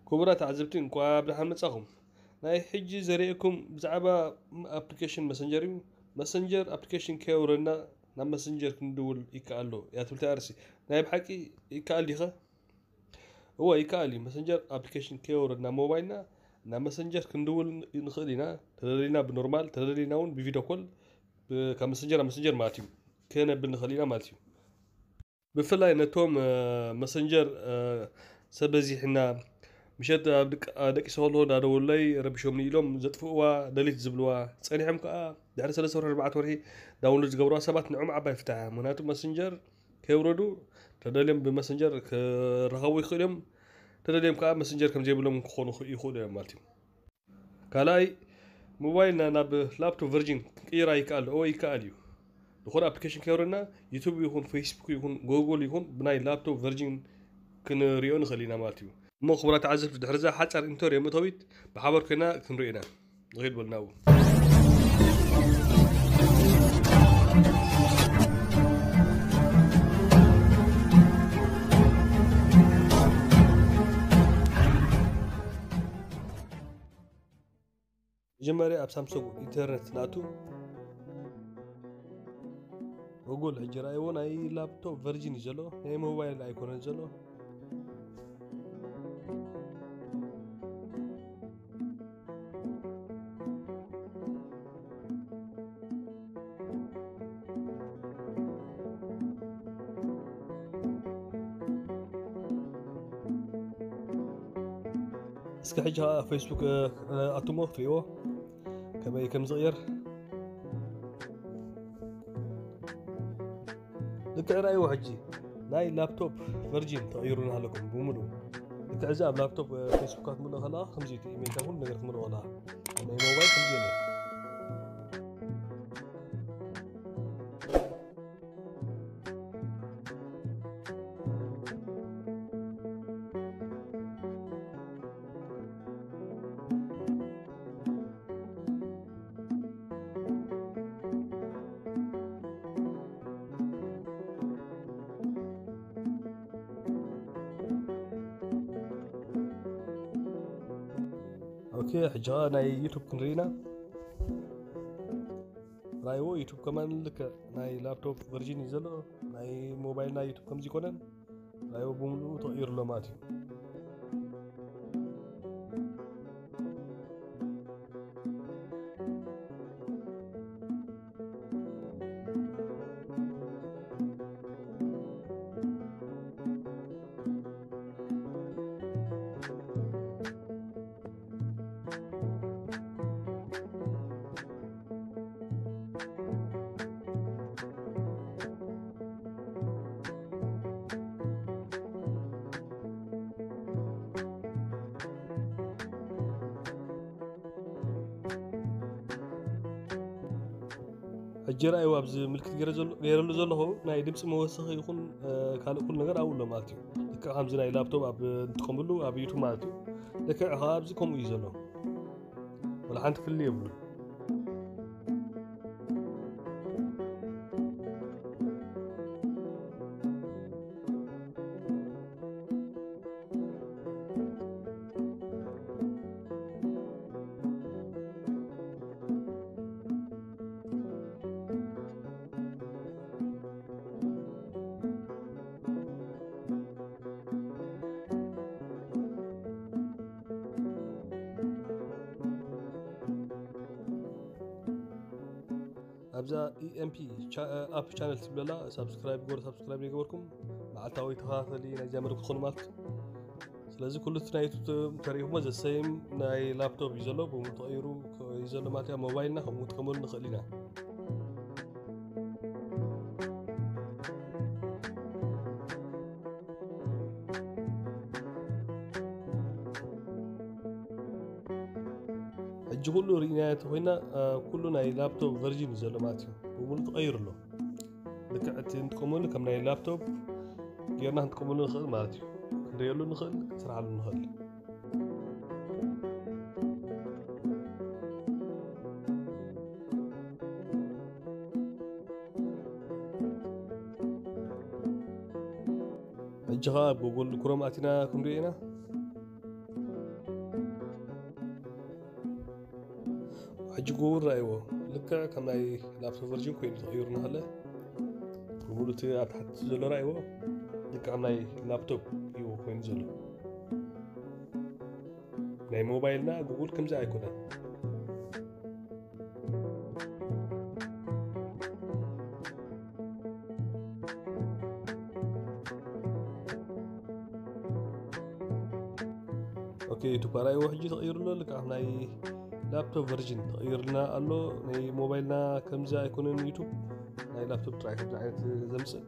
ክቡራት ተዓዘብቲ፣ እንኳዕ ብደሓን መጻኹም። ናይ ሕጂ ዘርእየኩም ብዛዕባ ኣፕሊኬሽን መሰንጀር እዩ። መሰንጀር ኣፕሊኬሽን ከየውረድና ናብ መሰንጀር ክንድውል ይከኣል ዶ እያ ትብል እታ ኣርእስቲ። ናይ ብሓቂ ይከኣል ዲኸ? እወ፣ ይከኣል እዩ። መሰንጀር ኣፕሊኬሽን ከየውረድና ሞባይልና ናብ መሰንጀር ክንድውል ንኽእል ኢና። ተደሊና ብኖርማል፣ ተደሊና እውን ብቪዲዮ ኮል፣ ብ-፣ ካብ መሰንጀር ናብ መሰንጀር ማለት እዩ፣ ከነብል ንኽእል ኢና ማለት እዩ። ብፍላይ ነቶም፣ እ፣ መሰንጀር፣ እ፣ ሰብ በዚሕና፣ ምሸት ኣብ ድቅ-፣ ኣ፣ ደቂሰ ከለኹ እንዳደወሉለይ ረቢሾምኒ ኢሎም ዘጥፍእዋ፣ ደሊት ዝብልዋ፣ ጸኒሖም ከኣ ድሕሪ ሰለስተ ወርሒ፣ ኣርባዕተ ወርሒ ዳውንሎድ ዝገብርዋ ሰባት ንዕኦም ዓባይ ፍታሕ እያ። ምኽንያቱ መሰንጀር ከየውረዱ ተደልዮም ብመሰንጀር ክራኸቡ ይኽእሉ እዮም። ተደልዮም ከኣ መሰንጀር ከም ዘይብሎም ክኾኑ ይኽእሉ እዮም ማለት እዩ። ካልኣይ፣ ሞባይልና ናብ ላፕቶፕ ቨርዥን ክንቅይራ ይከኣል ዶ? እወ፣ ይከኣል እዩ። ዝኾነ ኣፕሊኬሽን ከየውረድና፣ ዩቱብ ይኹን፣ ፌስቡክ ይኹን፣ ጎግል ይኹን፣ ብናይ ላፕቶፕ ቨርዥን ክንሪኦ ንኽእል ኢና ማለት እዩ። እሞ ክቡራት ተዓዘብቲ፣ ድሕሪ እዛ ሓጻር ኢንተርዮ መእተዊት፣ ብሓባር ኮይና ክንሪኦ ኢና። ንኺድ በሉ ናብኡ። መጀመርያ ኣብ ሳምሰንግ ኢንተርኔት ንኣቱ። ጉግል ሕጂ ረኣይዎ፣ ናይ ላፕቶፕ ቨርዥን እዩ ዘሎ፣ ናይ ሞባይል ኣይኮነን ዘሎ። እስከ ሕጂ ኸዓ ፌስቡክ፣ እ፣ ኣቱሞ ክትሪእዎ ከመይ ከም ዝቕየር። ልክዕ ራእይዎ ሕጂ ናይ ላፕቶፕ ቨርጂን ተቐይሩ እናሃለኩም ብምሉእ። ልክዕ እዚ ኣብ ላፕቶፕ፣ እ፣ ፌስቡካት ምልእ ከለኻ ከምዚ እቲ ኢሜይልካ ኩሉ ነገር ትምልኦ ከለኻ። ኣብ ናይ ሞባይል ከምዚ የለን። ኦኬ፣ ሕጂ ኸዓ ናይ ዩቱብ ክንርኢ ኢና። ራይዎ ዩቱብ ከማን ልክዕ ናይ ላፕቶፕ ቨርዥን እዩ ዘሎ፣ ናይ ሞባይልና ዩቱብ ከምዚ ይኮነን። ራይዎ ብምሉኡ ተቐይሩ ኣሎ ማለት እዩ። ሕጂ ራእይዎ ኣብዚ ምልክት ገይረ ዘሎ-፣ ገይረሉ ዘለኹ ናይ ድምፂ መወሰኺ ይኹን፣ እ፣ ካልእ ኩሉ ነገር ኣብኡ ኣሎ ማለት እዩ። ልክዕ ከምዚ ናይ ላፕቶፕ ኣብ እንጥቀመሉ ኣብ ዩቱብ ማለት እዩ። ልክዕ ከዓ ኣብዚ ከምኡ እዩ ዘሎ። ወላ ሓንቲ ፍልይ የብሉን። ኣብዛ ኢ ኤም ፒ ቻ-፣ ኣፕ ቻነል ትብለላ ሳብስክራይብ ግበሩ፣ ሳብስክራይብ ይገበርኩም መዓልታዊ ተኸታተሊ ናይዚኣ መደብ ክትኾኑ ማለት እዩ። ስለዚ ኩሉ እቲ ናይ ዩቱብ ተሪእኩሞ ዘሰይም ናይ ላፕቶፕ እዩ ዘሎ፣ ብኡ ተቐይሩ እዩ ዘሎ ማለት እዩ። ኣብ ሞባይልና ከምኡ ክንጥቀመሉ ንኽእል ኢና። ሕጂ ኩሉ ርኢናዮ እንተኾይና፣ እ፣ ኩሉ ናይ ላፕቶፕ ቨርዥን እዩ ዘሎ ማለት እዩ። ብምሉእ ተቐይሩ ኣሎ። ልክዕ እቲ እንጥቀመሉ ከም ናይ ላፕቶፕ ጌርና ክንጥቀመሉ ንኽእል ማለት እዩ። ክንርእየሉ ንኽእል፣ ክንሰርሓሉ ንኽእል። ሕጂ ኸዓ ኣብ ጉግል ክሮም ኣቲና ክንሪኦ ኢና። ሕጂ ጉግል ራእይዎ፣ ልክዕ ከም ናይ ላፕቶፕ ቨርዥን ኮይኑ ተቐይሩ እናሃለ፣ ብምሉእ እቲ ኣብ ታሕቲ ዘሎ ራእይዎ፣ ልክዕ ከም ናይ ላፕቶፕ እዩ ኮይኑ ዘሎ። ናይ ሞባይልና ጉግል ከምዚ ኣይኮነን። ኦኬ፣ ዩቱብ ራእይዎ ሕጂ ተቐይሩ ኣሎ። ልክዕ ከም ናይ ላፕቶፕ ቨርዥን ተቐይርልና ኣሎ። ናይ ሞባይልና ከምዚ ኣይኮነን ዩቱብ፣ ናይ ላፕቶፕ ጥራይ ከምዚ ዓይነት ዘምጽእ።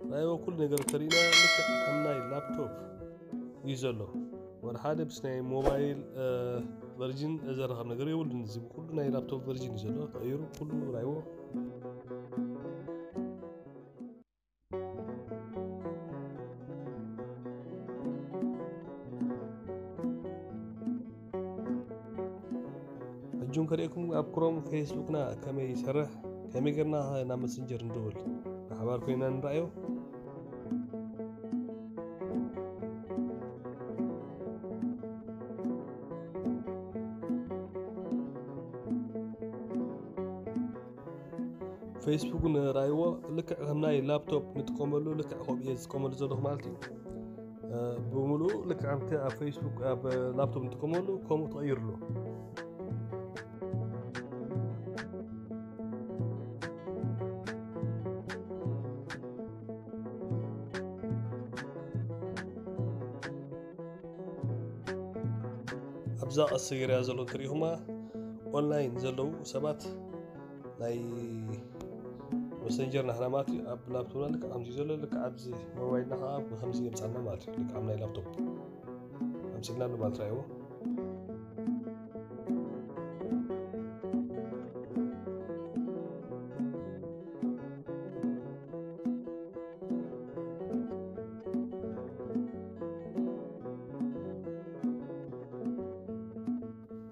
ናይ ኩሉ ነገር ተሪእና ልክዕ ከም ናይ ላፕቶፕ እዩ ዘሎ። ወላ ሓደ ምስ ናይ ሞባይል፣ እ፣ ቨርዥን ዘራኽብ ነገር የብሉን። እዚ ኩሉ ናይ ላፕቶፕ ቨርዥን እዩ ዘሎ። ተቐይሩ ኩሉ ራእይዎ። ሕጂ እውን ከርእየኩም ኣብ ክሮም ፌስቡክና ከመይ ይሰርሕ፣ ከመይ ጌርና ናብ መሰንጀር ንድውል ብሓባር ኮይና ንረኣዮ። ፌስቡክ ንራእይዎ ልክዕ ከም ናይ ላፕቶፕ ንጥቀመሉ፣ ልክዕ ከምኡ እየ ዝጥቀመሉ ዘለኹ ማለት እዩ። እ፣ ብምሉኡ ልክዕ ኣብቲ ኣብ ፌስቡክ ኣብ ላፕቶፕ ንጥቀመሉ ከምኡ ተቐይሩ ኣሎ። ኣብዛ ቀስ ገይራ ዘሎ ትሪኢኹማ ኦንላይን ዘለዉ ሰባት ናይ መሰንጀር ናህና ማለት እዩ። ኣብ ላፕቶፕና ልክዕ ከምዚ ዘሎ ልክዕ ኣብዚ ሞባይልና ከዓ ብከምዚ የምፃልና ማለት እዩ። ልክዕ ኣብ ናይ ላፕቶፕ ኣምፂልና ኣሎ ማለት እዩ።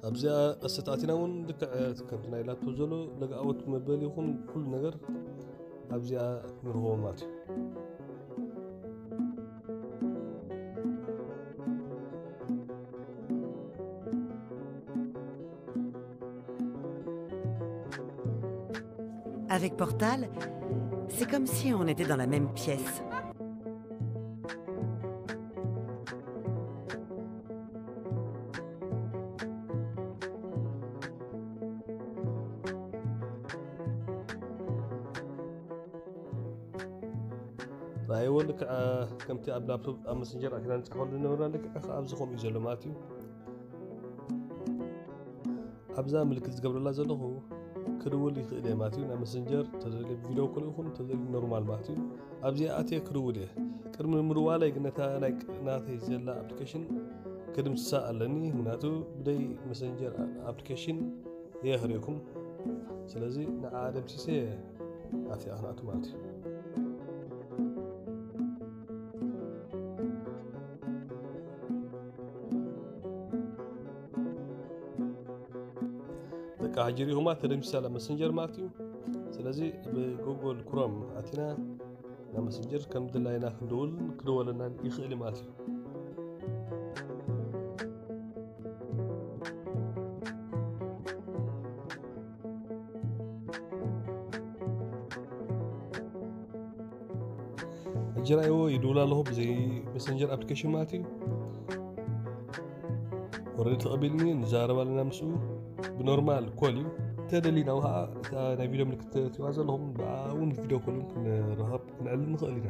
ኣብዚኣ ቀስቲ ኣቲና እውን ልክዕ ከምቲ ናይ ላፕቶፕ ዘሎ ለግኣውት መበል ይኹን ኩሉ ነገር ኣብዚኣ ንረኽቦ ማለት እዩ። Avec Portal, c'est comme si on était dans la même pièce. ራእይዎ ልክዕ ከምቲ ኣብ ላፕቶፕ ኣብ መሰንጀር ኣኪና ንፅሕፈሉ ዝነበርና ልክዕ ከ ኣብዚ ከምኡ እዩ ዘሎ ማለት እዩ። ኣብዛ ምልክት ዝገብረላ ዘለኹ ክድውል ይኽእል እየ ማለት እዩ። ናብ መሰንጀር ተዘልዩ ቪዲዮ ኮል ይኹን ተዘልዩ ኖርማል ማለት እዩ። ኣብዚኣ ኣትየ ክድውል እየ። ቅድሚ ምድዋለይ ግን ነታ ናይ ቅ- ናተይ ዘላ ኣፕሊኬሽን ክድምስሳ ኣለኒ። ምክንያቱ ብደይ መሰንጀር ኣፕሊኬሽን እየ ክርእየኩም። ስለዚ ንዓ ደምሲሰ ኣትያ ክነኣቱ ማለት እዩ። በቃ ሕጂ ሪኹማ ተደምሲሳ ኣላ መሰንጀር ማለት እዩ። ስለዚ ብጉግል ክሮም ኣቲና ናብ መሰንጀር ከም ድላይና ክንድውል ክድወለና ይኽእል እዩ ማለት እዩ። ሕጂ ራእይዎ ይድውል ኣለኹ ብዘይ መሰንጀር ኣፕሊኬሽን ማለት እዩ። ኦረዲ ተቐቢልኒ ንዛረብ ኣለና ምስኡ ብኖርማል ኮል እዩ። እንተደሊና ከዓ እታ ናይ ቪድዮ ምልክት ትሪእዋ ዘለኹም ብኣ እውን ቪድዮ ኮል እውን ክንራኸብ ክንዕልል ንኽእል ኢና።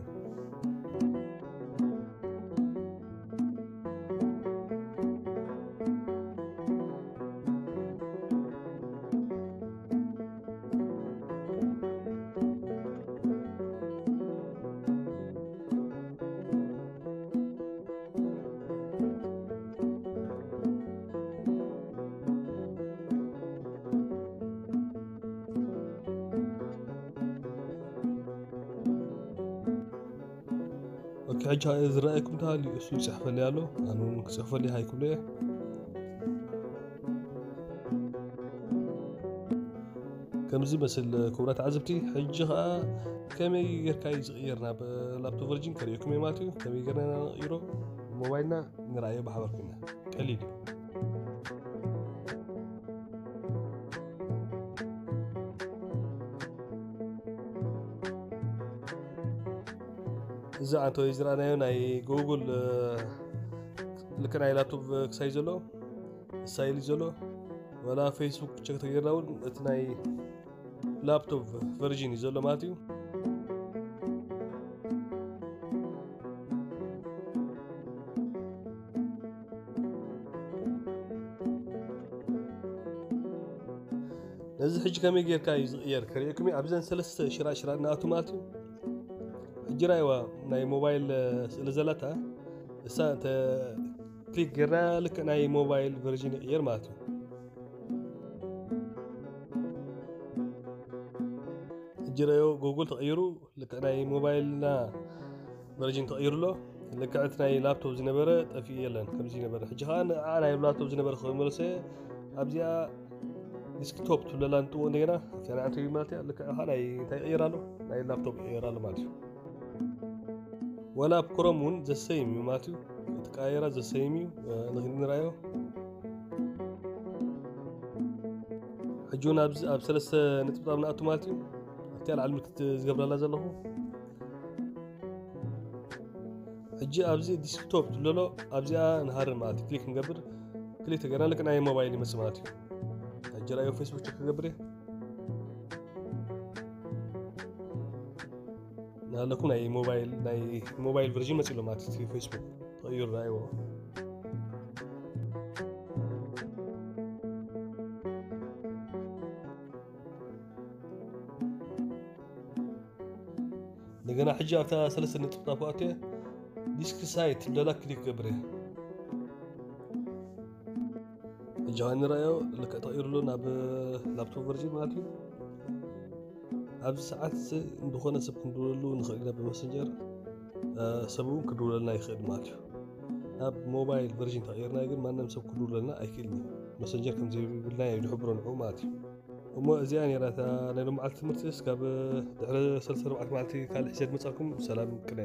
ሕጂ ዝረኣየኩም እንተሃልዩ እሱ ይፅሕፈልይ ኣሎ፣ ኣነ እውን ክፅሕፈልይ ሃይኩብለ እየ። ከምዚ መስል ክቡራት ዓዘብቲ፣ ሕጂ ኸዓ ከመይ ጌርካ እዩ ዝቕየር ናብ ላፕቶፕ ቨርጂን ከርእየኩም እየ ማለት እዩ። ከመይ ጌርና ኢና ንቕይሮ ሞባይልና ንረኣዮ ብሓባር ኮይና። ቀሊል እዩ። እዚ ዓንተወይ ዝረኣናዮ ናይ ጉግል ልክ ናይ ላፕቶፕ ክሳይ ዘሎ ስታይል እዩ ዘሎ። ወላ ፌስቡክ ቸክ ተገይርና እውን እቲ ናይ ላፕቶፕ ቨርዥን እዩ ዘሎ ማለት እዩ። ነዚ ሕጂ ከመይ ጌርካ እዩ ዝቕየር ከርእየኩም እዩ። ኣብዘን ሰለስተ ሽራሽራ እናኣቱ ማለት እዩ። ሕጂ ራይዋ ናይ ሞባይል ስእሊ ዘለታ እሳ እንተ ክሊክ ጌርና ልክዕ ናይ ሞባይል ቨርዥን ይቕየር ማለት እዩ። ሕጂ ረዮ ጉግል ተቐይሩ ልክዕ ናይ ሞባይልና ቨርዥን ተቐይሩ ኣሎ። ልክዕ እቲ ናይ ላፕቶፕ ዝነበረ ጠፊኡ የለን፣ ከምዚ ነበረ። ሕጂ ኸዓ ንዓ ናይ ላፕቶፕ ዝነበረ ክመለሰ ኣብዚኣ ዲስክቶፕ ትብለላ ንጥዎ እንደገና ኣብዚኣ ንዓንተ እዩ ማለት እያ። ልክዕ ኸዓ ናይ እንታይ ይቕየር ኣሎ? ናይ ላፕቶፕ ይቕየር ኣሎ ማለት እዩ። ወላ ኣብ ክሮም እውን ዘሰይም እዩ ማለት እዩ። እቲ ቃየራ ዘሰይም እዩ። ንኽንራዮ ሕጂ እውን ኣብዚ ኣብ ሰለስተ ነጥብጣብ ንኣቱ ማለት እዩ። ኣብቲ ኣልዓል ምልክት ዝገብረላ ዘለኹ ሕጂ ኣብዚ ዲስክቶፕ ትብለሎ ኣብዚኣ ንሃርም ማለት እዩ። ክሊክ ንገብር። ክሊክ ተገርና ልክ ናይ ሞባይል ይመጽእ ማለት እዩ። ሕጂ ራዮ ፌስቡክ ቸክ ክገብር እየ። ናለኩም ናይ ሞባይል ናይ ሞባይል ቨርዥን መጽእ ኣሎ ማለት እዩ። ፌስቡክ ተቐይሩ ራይዎ። እንደገና ሕጂ ኣብታ ሰለስተ ነጥብጣብ ክኣቱ እየ። ዲስክ ሳይት ደላ ክሊክ ገብር እየ። ሕጂ ኸዓ ንረኣዮ ልክዕ ተቐይሩ ኣሎ ናብ ላፕቶፕ ቨርዥን ማለት እዩ። ኣብዚ ሰዓት እዚ ዝኾነ ሰብ ክንድውለሉ ንኽእል ኢና ብመሰንጀር፣ ሰብ እውን ክድውለልና ይኽእል ማለት እዩ። ናብ ሞባይል ቨርዥን ተቐይርና ግን ማንም ሰብ ክድውለልና ኣይክእልን እዩ። መሰንጀር ከም ዘይብልና እዩ ዝሕብሮ ንዕኡ ማለት እዩ። እሞ እዚኣ ነይራ እታ ናይ ሎምዓልቲ ትምህርቲ። እስካብ ድሕሪ ሰለስተ ኣርባዕተ መዓልቲ ካልእ ሒዘ ዝመጻኩም ሰላም ቅነ።